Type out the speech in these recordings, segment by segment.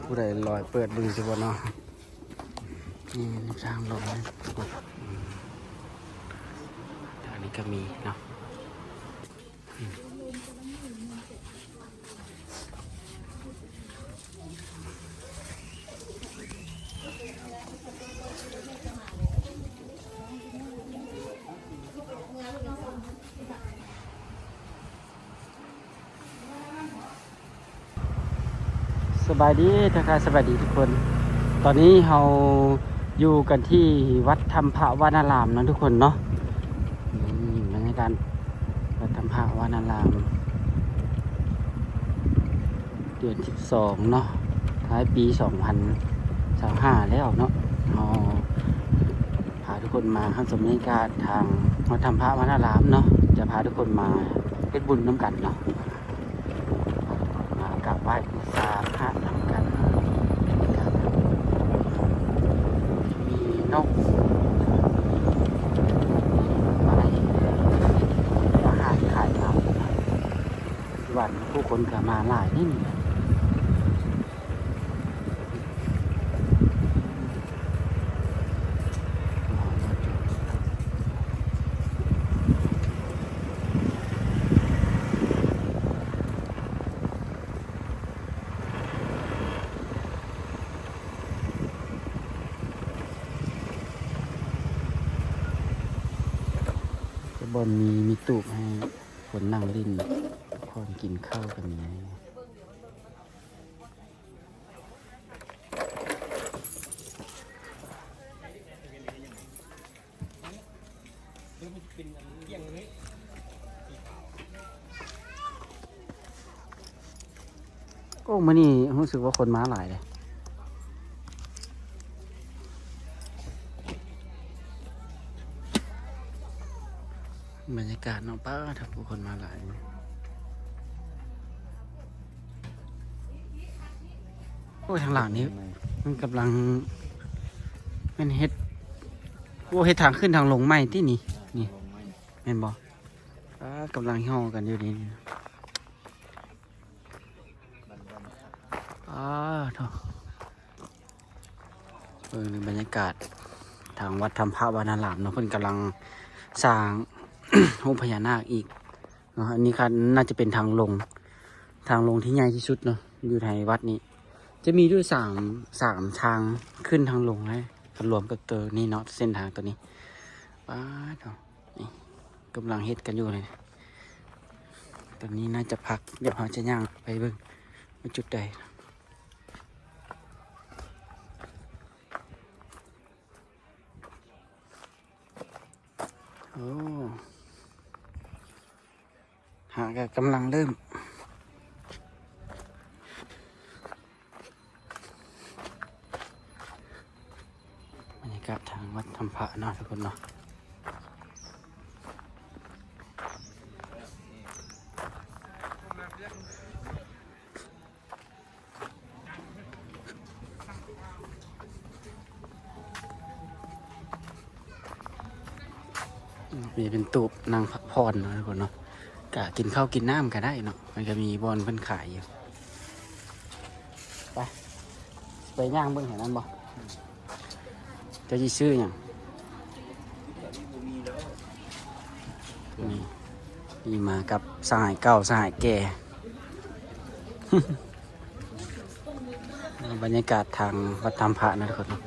ຜູ້ໃດລອຍເປີດເບິ່ງຊິບໍ່ເນາະ. ນີ້ທາງລົງ ອືມ ທາງນີ້ກໍມີເນາະ. ສະບາຍດີ ທັກທາຍສະບາຍດີທຸກຄົນ. ຕອນນີ້ເຮົາຢູ່ກັນທີ່ວັດທຳພະວານາລາມເນາະທຸກຄົນເນາະ. ນີ້ບັນຍາກາດວັດທຳພະວານາລາມ ເດືອນສິບສອງເນາະ ທ້າຍປີສອງພັນຊາວຫ້າແລ້ວເນາະ. ເຮົາພາທຸກຄົນມາຮັບຊົມບັນຍາກາດທາງວັດທຳພະວານາລາມເນາະ. ຈະພາທຸກຄົນມາເຮັດບຸນນຳກັນເນາະ. ມາກາບໄຫວ້ບູຊາພະນຳກັນ. ມີນົກ ມີອາຫານຂາຍນຳ. ປັດຈຸບັນຜູ້ຄົນກໍມາຫຼາຍເດ້ນີ້. ກໍບ່ອນມີ ມີຕູບໃຫ້ຄົນນັ່ງຫຼິ້ນ ບ່ອນກິນເຂົ້າກໍມີ. ໂອ້ ມື້ນີ້ຮູ້ສຶກວ່າຄົນມາຫຼາຍເດ້. ບັນຍາກາດເນາະ ປ້າດ ຜູ້ຄົນມາຫຼາຍ. ໂອ້ຍ ທາງຫຼັງນີ້ມັນກຳລັງ ແມ່ນເຮັດ ໂອ້ ເຮັດທາງຂຶ້ນທາງລົງໃໝ່ຕິນີ້ ນີ້ ແມ່ນບໍ່? ອ່າ ກຳລັງເຮັດກັນຢູ່ນີ້ ອ່າ ໂທ້ ເບິ່ງບັນຍາກາດທາງວັດທຳພະວານາລາມເນາະ ເພິ່ນກຳລັງສ້າງຮູບພະຍານາກອີກ ເນາະ. ອັນນີ້ຄາດ ໜ້າຈະເປັນທາງລົງ ທາງລົງທີ່ໃຫຍ່ທີ່ສຸດເນາະ ຢູ່ໃນວັດນີ້ ຈະມີຢູ່ສາມ ສາມທາງຂຶ້ນທາງລົງເລີຍ ຄັນລວມກັບໂຕນີ້ເນາະ ເສັ້ນທາງໂຕນີ້. ປາດເນາະ ນີ້ກຳລັງເຮັດກັນຢູ່ເລີຍ ຕອນນີ້ໜ້າຈະພັກ ດຽວເຮົາຈະຍ່າງໄປເບິ່ງວ່າຈຸດໃດ. ໂອ້ ຫາກະກຳລັງເລີ່ມ ບັນຍາກາດທາງວັດທຳພະເນາະ ທຸກຄົນເນາະ. ນີ້ເປັນຕູບນັ່ງພັກຜ່ອນເນາະ ທຸກຄົນເນາະ ກະກິນເຂົ້າກິນນ້ຳກະໄດ້ເນາະ ມັນກະມີບ່ອນເພິ່ນຂາຍຢູ່. ໄປ ໄປຍ່າງເບິ່ງຫັ້ນນັ້ນບໍ່? ເຈົ້າຊິຊື້ຫຍັງ? ນີ້ ນີ້ມາກັບສະຫາຍເກົ່າ ສະຫາຍແກ່. ບັນຍາກາດທາງວັດທຳພະນະ ທຸກຄົນ. ນີ້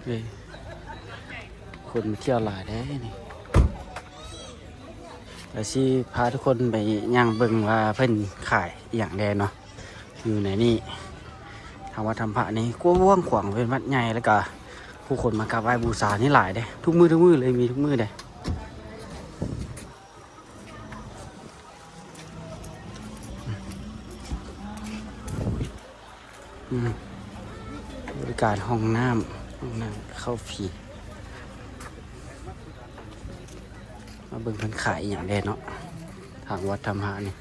ເອີ ຄົນມາທ່ຽວຫຼາຍແທ້ນີ້. ແລ້ວຊິພາທຸກຄົນໄປຍ່າງເບິ່ງວ່າເພິ່ນຂາຍອີ່ຫຍັງແດ່ເນາະ ຢູ່ໃນນີ້. ທາງວັດທຳພະນີ້ກວ້າງຂວາງ ເປັນວັດໃຫຍ່ ແລ້ວກະຜູ້ຄົນມາກາບໄຫວ້ບູຊານີ້ຫຼາຍເດ້ ທຸກມື້ ທຸກມື້ເລີຍ ມີທຸກມື້ເດ້. ອືມ ບໍລິການຫ້ອງນ້ຳ ຫ້ອງນ້ຳເຂົ້າຟຣີ. ມາເບິ່ງເພິ່ນຂາຍອີ່ຫຍັງແດ່ເນາະ ທາງວັດທຳພະນີ້.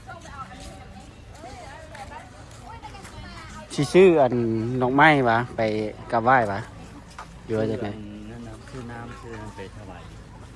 ຊິຊື້ອັນດອກໄມ້ຫວາ ໄປກາບໄຫວ້ຫວາ ຫຼືວ່າຈັ່ງໃດ? ຊື້ອັນນັ້ນນະ ຊື້ນ້ຳ ຊື້ອັນນັ້ນໄປຖວາຍ.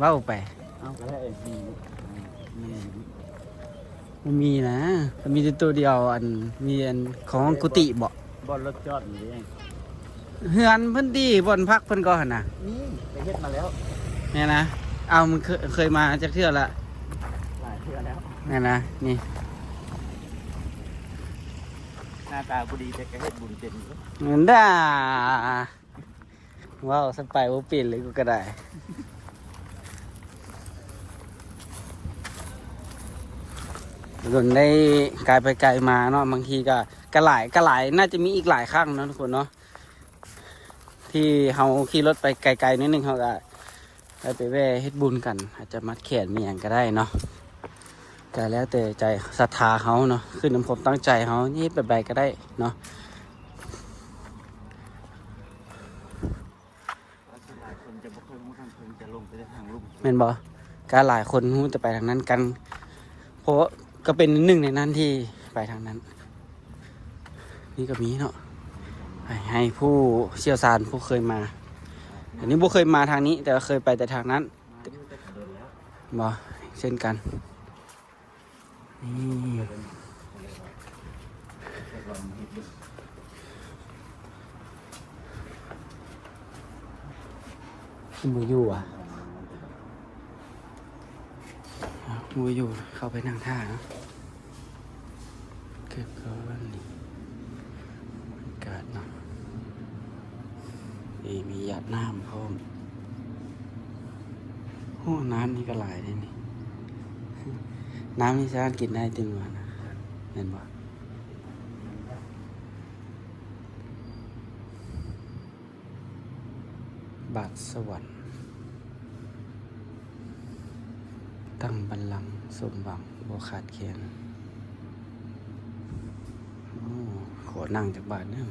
ເວົ້າໄປ. ເອົາກໍໄດ້ ມີ ມີ ບໍ່ມີນະ ມີແຕ່ໂຕດຽວ ອັນ ມີອັນຂອງກຸຕິບໍ? ບ່ອນລົດຈອດນີ້ເດ້ ເຮືອນເພິ່ນຕິ ບ່ອນພັກເພິ່ນກໍຫັ້ນນະ ມີ ໄປເຮັດມາແລ້ວ ແມ່ນນະ. ເອົາ ມຶງເຄີຍ ເຄີຍມາຈັກເທື່ອລະ? ຫຼາຍເທື່ອແລ້ວ ແມ່ນນະ. ນີ້ ໜ້າຕາບໍ່ດີ ແຕ່ກໍເຮັດບຸນເປັນຢູ່ ນັ້ນດາ. ເວົ້າສະໄປບໍ່ເປັນເລີຍ ກູກໍໄດ້. ດົນໄດ້ກາຍໄປກາຍມາເນາະ ບາງທີກໍ ກໍຫຼາຍ ກໍຫຼາຍ ໜ້າຈະມີອີກຫຼາຍຄັ້ງເນາະທຸກຄົນເນາະ ທີ່ເຮົາຂີ່ລົດໄປໄກໆໜ້ອຍໜຶ່ງ ເຮົາກໍໄດ້ໄປແວ່ເຮັດບຸນກັນ ອາດຈະມັດແຂນມີຫຍັງກໍໄດ້ເນາະ. ກໍແລ້ວແຕ່ໃຈສັດທາເຮົາເນາະ ຂຶ້ນນຳຄວາມຕັ້ງໃຈເຮົາ ເຮັດແບບໃດກໍໄດ້ເນາະ. ສ່ວນຫຼາຍຄົນຈະບໍ່ຄ່ອຍຮູ້ທາງເທິງ ຈະລົງໄປແຕ່ທາງລຸ່ມ ແມ່ນບໍ່? ກໍຫຼາຍຄົນຮູ້ແຕ່ໄປທາງນັ້ນກັນ ເພາະວ່າກໍເປັນໜຶ່ງໃນນັ້ນທີ່ໄປທາງນັ້ນ. ນີ້ກໍມີເນາະ ໃຫ້ ໃຫ້ຜູ້ຊ່ຽວຊານ ຜູ້ເຄີຍມາ. ອັນນີ້ບໍ່ເຄີຍມາທາງນີ້ ແຕ່ວ່າເຄີຍໄປແຕ່ທາງນັ້ນ ມາຢູ່ແຕ່ດົນແລ້ວ ບໍ່ ເຊັ່ນກັນ. ນີ້ ບໍ່ຢູ່ຫວາ? ບໍ່ຢູ່ ເຂົ້າໄປນັ່ງຖ້າເນາະ. ຄືກ່ອນນີ້ ບັນຍາກາດເນາະ ເອີ ມີຫຍາດນ້ຳພ້ອມ. ໂອ້ ນ້ຳນີ້ກໍຫຼາຍເດ້ນີ້ ນ້ຳນີ້ສາມາດກິນໄດ້ຕື່ມວ່ານະ ແມ່ນບໍ່? ບາດສະຫວັນ ຕັ້ງບັນລັງສົມຫວັງບໍ່ຂາດແຄນ. ໂອ້ ຂໍນັ່ງຈັກບາດເດີ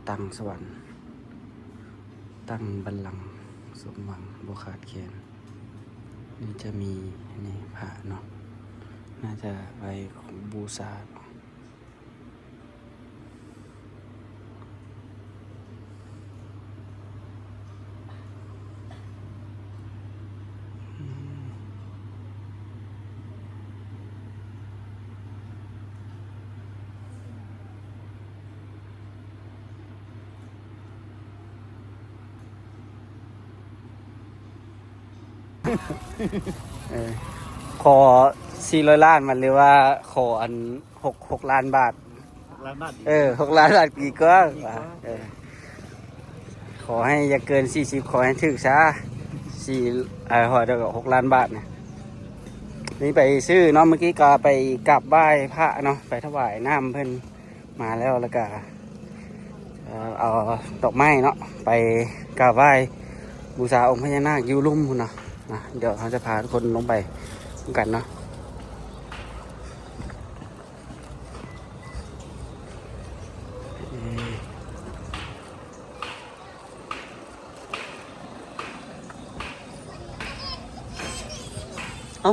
ຕັ້ງສະຫວັນ ຕັ້ງບັນລັງສົມຫວັງບໍ່ຂາດແຄນ. ນີ້ຈະມີ ນີ້ພະເນາະ ໜ້າຈະໄວ້ຂອງບູຊາເນາະ. ອືມ. ເອີ ຂໍສີ່ຮ້ອຍລ້ານມັນ ຫຼືວ່າຂໍອັນ ຫົກ ຫົກລ້ານບາດ? ຫົກລ້ານບາດດີ ເອີ ຫົກລ້ານບາດດີກວ່າ ດີກວ່າ ເອີ ຂໍໃຫ້ຢ່າເກີນສີ່ສິບ ຂໍໃຫ້ຖືກຊະ ສີ່ ເອີ ຮ້ອຍ ແລ້ວກໍຫົກລ້ານບາດນີ້ ນີ້ໄປຊື້ເນາະ ເມື່ອກີ້ກໍໄປກາບໄຫວ້ພະເນາະ ໄປຖວາຍນ້ຳເພິ່ນ ມາແລ້ວ ແລ້ວກະ ເອີ ເອົາດອກໄມ້ເນາະ ໄປກາບໄຫວ້ບູຊາອົງພະຍານາກຢູ່ລຸ່ມພຸ້ນເນາະ ນະ ດຽວເຮົາຈະພາທຸກຄົນລົງໄປນຳກັນເນາະ ເອົ້າ.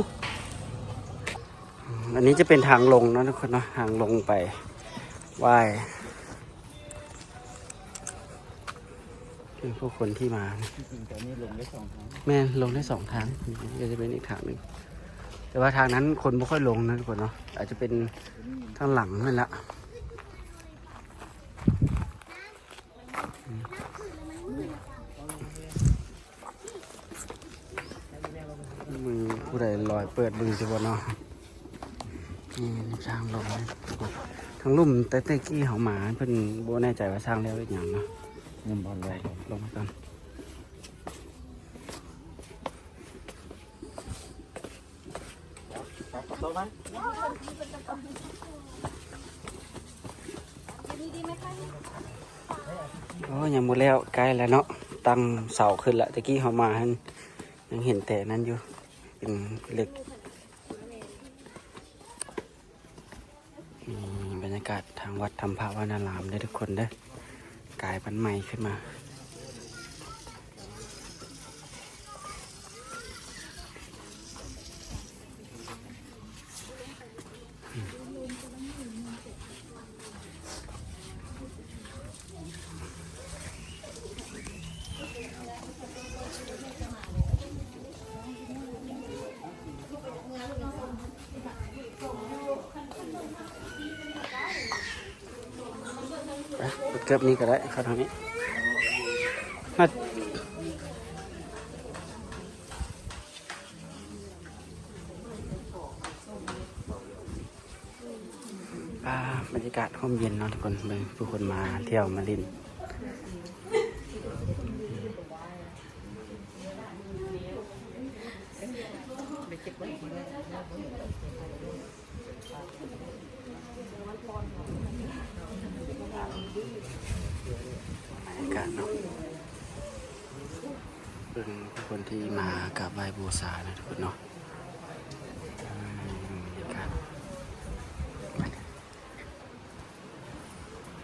ອັນນີ້ຈະເປັນທາງລົງເນາະທຸກຄົນເນາະ ທາງລົງໄປໄຫວ້ ເປັນຜູ້ຄົນທີ່ມາ ທີ່ຈິງແຕ່ນີ້ລົງໄດ້ສອງທາງ ແມ່ນ ລົງໄດ້ສອງທາງ ນີ້ກໍຈະເປັນອີກທາງໜຶ່ງ ແຕ່ວ່າທາງນັ້ນຄົນບໍ່ຄ່ອຍລົງນະທຸກຄົນເນາະ ອາດຈະເປັນທາງຫຼັງນັ້ນລະ. ມືຜູ້ໃດລອຍເປີດເບິ່ງຊິບໍ່ເນາະ ນີ້ທາງລົງ ທາງລຸ່ມ ແຕ່ແຕ່ກີ້ເຮົາມາ ເພິ່ນບໍ່ແນ່ໃຈວ່າສ້າງແລ້ວຫຼືຍັງເນາະ ຍັງບໍ່ແລ້ວ ລົງມາກ່ອນ. ໂອ້ ຍັງບໍ່ແລ້ວ ໃກ້ແລ້ວເນາະ ຕັ້ງເສົາຂຶ້ນລະ ແຕ່ກີ້ເຮົາມາຫັ້ນ ຍັງເຫັນແຕ່ນັ້ນຢູ່ ເປັນເຫຼັກ. ນີ້ບັນຍາກາດທາງວັດທຳພະວານາລາມເດີທຸກຄົນເດີ ກາຍພັນໃໝ່ຂຶ້ນມາ ອ່ະ ເກີບນີ້ກໍໄດ້ ເຂົ້າທາງນີ້ ມາ ອ່າ ບັນຍາກາດຮົ່ມເຢັນເນາະທຸກຄົນ ເບິ່ງຜູ້ຄົນມາທ່ຽວມາຫຼິ້ນ. ບັນຍາກາດເນາະ ເບິ່ງຜູ້ຄົນທີ່ມາກາບໄຫວ້ບູຊານະທຸກຄົນເນາະ ເອີ ບັນຍາກາດ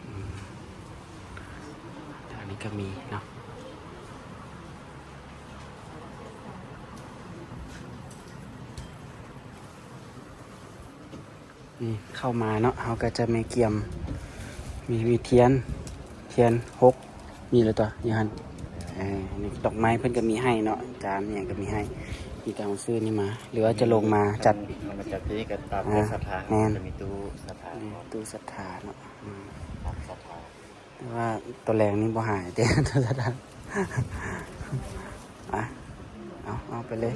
ອືມ ທາງນີ້ກໍມີເນາະ. ນີ້ເຂົ້າມາເນາະ ເຮົາກໍຈະມີກຽມ ມີ ມີທຽນ ທຽນຫົກ ມີແລ້ວຕົວະຢູ່ຫັ້ນ ເອີ ນີ້ດອກໄມ້ເພິ່ນກໍມີໃຫ້ເນາະ ຈານອີ່ຫຍັງກໍມີໃຫ້ ມີແຕ່ເຮົາຊື້ນີ້ມາ ຫຼືວ່າຈະລົງມາຈັດ ເຮົາມາຈັດທີ່ນີ້ກໍຕາມ ອ່າ ສັດທາ ແມ່ນ ຈະມີຕູ້ສັດທາ ແມ່ນ ຕູ້ສັດທາເນາະ ອືມ ຕາມສັດທາ. ແຕ່ວ່າຕອນແລງນີ້ບໍ່ຫາຍເດ້ ໂທລະທັດ ອະ ເອົາ ເອົາໄປເລີຍ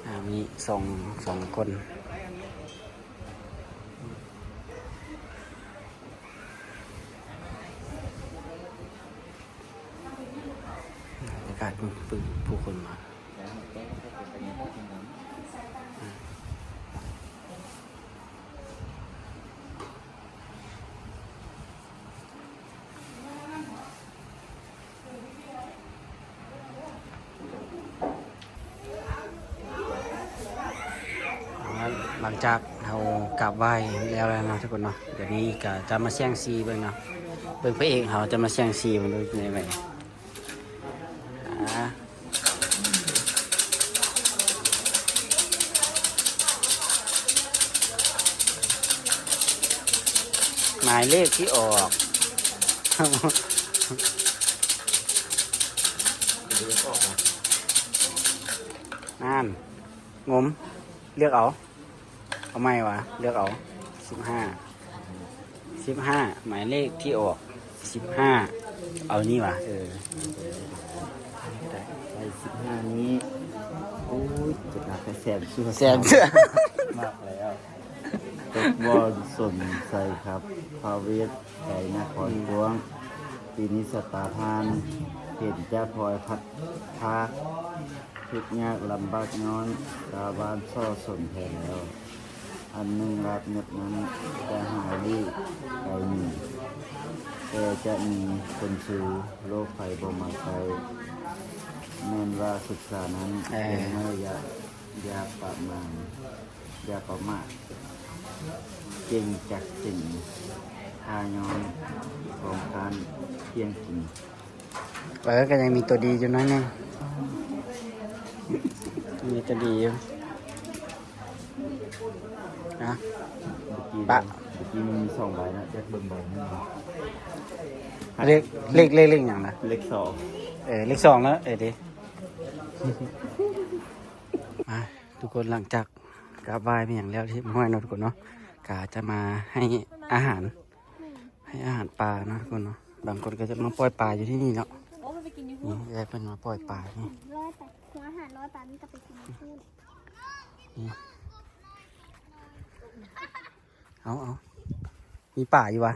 ອ່າ ມີສອງ ສອງຄົນ. ບັນຍາກາດ ປຶ້ງ ປຶ້ງ ຜູ້ຄົນມາ ຫຼັງຈາກເຮົາກາບໄຫວ້ແລ້ວແລ້ວເນາະທຸກຄົນເນາະ ດຽວນີ້ກໍຈະມາສ່ຽງຊີເບິ່ງເນາະ ເບິ່ງພະເອກເຮົາຈະມາສ່ຽງຊີເບິ່ງດູເປັນຈັ່ງໃດ ອ່າ ໝາຍເລກທີ່ອອກ. ເລກອອກ ເລກອອກ ອ່ະ. ນັ້ນ ງົມ ເລືອກເອົາ ເອົາໃໝ່ຫວາ ເລືອກເອົາ ສິບຫ້າ ສິບຫ້າ ໝາຍເລກທີ່ອອກ ສິບຫ້າ ເອົານີ້ຫວາ ເອີ ໄດ້ ໄດ້ສິບຫ້ານີ້ ໂອ້ຍ ເຈັບໜັກແທ້ ແສນເຊື່ອ ແສນເຊື່ອ ມາກແລ້ວ ຕົກບໍ່ສົນໃສ່ຄັບ ພະເວດ ໄກນະຄອນຫຼວງ ປີນີ້ຊະຕາທ່ານ ເຫັນຈະພອຍພັດພາ ທຸກຍາກລຳບາກຍ້ອນ ຊາວບ້ານສໍ້ສົມແທ້ແລ້ວ ອັນໜຶ່ງລາບຍົດນັ້ນ ຈະຫາຍລີ້ໄກໜີ ແຕ່ຈະມີຄົນຊູ ໂລກໄຟບໍ່ມາໃກ້ ແມ່ນວ່າສຶກສານັ້ນ ເອີ ເປັນໄລຍະ ຢ່າປະມານ ຢ່າປະໝາດ ເກັ່ງຈັກສິນ ຖ້າຍ້ອນຄວາມຄ້ານທ່ຽງທິງ. ເອີ ກໍຍັງມີຕົວດີຢູ່ໜ້ອຍໜຶ່ງ ມີຕົວດີຢູ່ນະ ປະ ເມື່ອກີ້ມີສອງໃບນະ ຢາກເບິ່ງໃບໜຶ່ງ ເລກ ເລກ ເລກ ເລກຫຍັງນະ? ເລກສອງ ເອີ ເລກສອງແລ້ວ ເອີ ເດ ມາ ທຸກຄົນ ຫຼັງຈາກກາບໄຫວ້ແມ່ນຫຍັງແລ້ວຮຽບຮ້ອຍເນາະທຸກຄົນເນາະ ກະຈະມາໃຫ້ອາຫານ ໃຫ້ອາຫານປາເນາະທຸກຄົນເນາະ ບາງຄົນກໍຈະມາປ່ອຍປາຢູ່ທີ່ນີ້ເນາະ ໂອ້ ມັນໄປກິນຢູ່ພຸ້ນ ນີ້ ຍາຍເພິ່ນມາປ່ອຍປານີ້ ຮ້ອຍປາ ຫົວອາຫານຮ້ອຍປາ ມັນກໍໄປກິນຢູ່ພຸ້ນ ນີ້ ເອົາ ເອົາ ມີປາຢູ່ຫວາ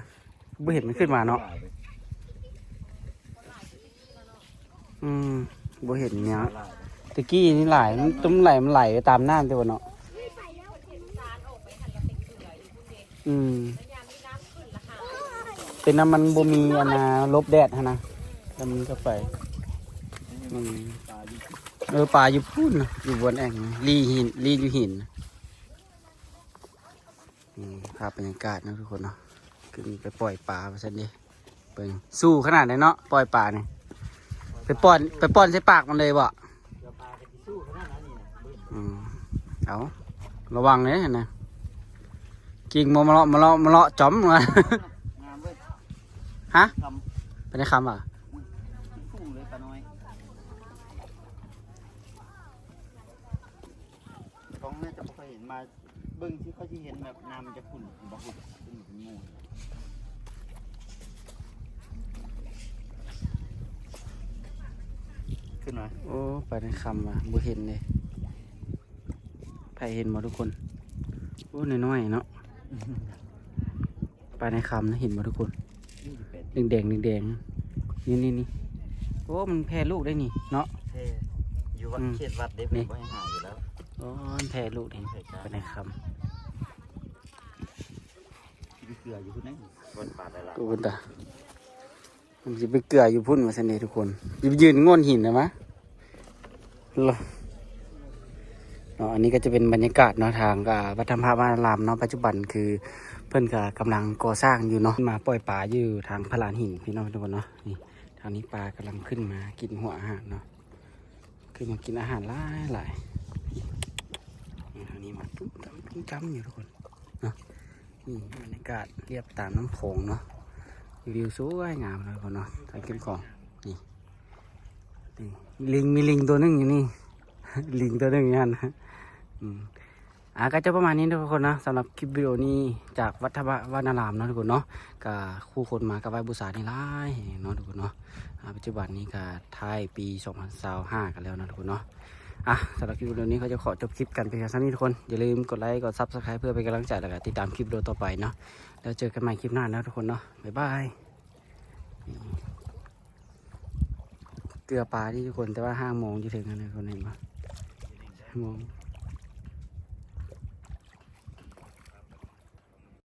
ບໍ່ເຫັນມັນຂຶ້ນມາເນາະ ອືມ ບໍ່ເຫັນເນາະ ຕະກີ້ນີ້ຫຼາຍ ມັນ ມັນໄຫຼ ມັນໄຫຼໄປຕາມນ້ຳແຕ່ວ່າເນາະ ອືມ ເປັນນຳມັນບໍ່ມີອັນນ່າ ຫຼົບແດດຫັ້ນນະ ແລ້ວມັນກໍໄປ ອືມ ເອີ ປາຢູ່ພຸ້ນນະ ຢູ່ບ່ອນແອ່ງ ລີ້ຫີນ ລີ້ຢູ່ຫີນ ນີ້ພາບບັນຍາກາດເນາະທຸກຄົນເນາະ ຂຶ້ນໄປປ່ອຍປາວ່າຊັ້ນເດ ເບິ່ງ ສູ້ຂະໜາດໃດເນາະ ປ່ອຍປານີ້ ໄປປ້ອນ ໄປປ້ອນໃສ່ປາກມັນເລີຍບໍ? ອືມ ເອົາ ລະວັງເດ້ຫັ້ນນະ ກິ່ງບໍ່ມາເລາະ ມາເລາະ ມາເລາະຈອມ ງາມເວີຍ ຮະ ຄຳ ໄປໃນຄຳຫວາ? ອືມ ເປັນຝູງເລີຍປານ້ອຍ ກ້ອງໜ້າຈະບໍ່ຄ່ອຍເຫັນ ມາເບິ່ງທີ່ຂ້ອຍຊິເຫັນແບບນ້ຳມັນຈະຂຸ່ນ ບໍ່ຂຸ່ນ ເປັນໝູ່ ຂຶ້ນມາ ໂອ້ ປາໃນຄຳວ່າ ບໍ່ເຫັນເດ້ ໃຜເຫັນບໍ່ທຸກຄົນ? ໂອ້ ນ້ອຍໆເນາະ ປາໃນຄຳນະ ເຫັນບໍ່ທຸກຄົນ? ແດງໆ ແດງໆ ນີ້ໆໆ ໂອ້ ມັນແຜ່ລູກໄດ້ນີ້ເນາະ ແຜ່ ຢູ່ວັດ ອືມ ເຂດວັດເດ້ ເພິ່ນບໍ່ໃຫ້ຫາຢູ່ແລ້ວ ໂອ້ ມັນແຜ່ລູກໄດ້ ປາໃນຄຳ ຊິໄປເກືອຢູ່ພຸ້ນນະ ວັດປ່າຫຼາຍໆ ໂອ້ ເພິ່ນຕາ ມັນຊິໄປເກືອຢູ່ພຸ້ນວ່າຊັ້ນເດທຸກຄົນ ຊິໄປຢືນໂງ່ນຫີນນະມະ ເນາະ ອັນນີ້ກໍຈະເປັນບັນຍາກາດເນາະ ທາງ ອ່າ ວັດທຳພະວານາລາມເນາະ ປັດຈຸບັນຄືເພິ່ນກໍກຳລັງກໍ່ສ້າງຢູ່ເນາະ ມາປ່ອຍປາຢູ່ທາງພະລານຫີນພີ່ນ້ອງທຸກຄົນເນາະ ນີ້ ທາງນີ້ປາກຳລັງຂຶ້ນມາກິນຫົວອາຫານເນາະ ຂຶ້ນມາກິນອາຫານຫຼາຍໆ ນີ້ ທາງນີ້ມາຕຸ້ມຕຳ ຕຸ້ມຕຳຢູ່ທຸກຄົນເນາະ ນີ້ບັນຍາກາດລຽບຕາມນ້ຳຂອງເນາະ ວິວສວຍງາມເນາະທຸກຄົນເນາະ ທາງຂຶ້ນຂອງ ນີ້ ນີ້ ລິງ ມີລິງຕົວໜຶ່ງຢູ່ນີ້ ລິງຕົວໜຶ່ງຢູ່ຫັ້ນ ອືມ ອ່າ ກໍຈະປະມານນີ້ເນາະທຸກຄົນເນາະ ສຳລັບຄລິບວິດີໂອນີ້ຈາກວັດທຳພະວານາລາມເນາະທຸກຄົນເນາະ ກໍຜູ້ຄົນມາກາບໄຫວ້ບູຊານີ້ຫຼາຍແຮງເນາະທຸກຄົນເນາະ ອ່າ ປັດຈຸບັນນີ້ກໍທ້າຍປີສອງພັນຊາວຫ້າກັນແລ້ວເນາະທຸກຄົນເນາະ ອ່ະ ສຳລັບຄລິບວິດີໂອນີ້ກໍຈະຂໍຈົບຄລິບກັນພຽງເທົ່ານີ້ທຸກຄົນ ຢ່າລືມກົດໄລ ກົດ Subscribe ເພື່ອເປັນກຳລັງໃຈ ແລ້ວກໍຕິດຕາມຄລິບວິດີໂອຕໍ່ໄປເນາະ ແລ້ວເຈີກັນໃໝ່ຄລິບໜ້າເນາະທຸກຄົນເນາະ ບາຍບາຍ. ເກືອປານີ້ທຸກຄົນ ແຕ່ວ່າຫ້າງມອງຢູ່ເທິງຫັ້ນນະ ທຸກຄົນເຫັນບໍ່? ຫ້າງມອງ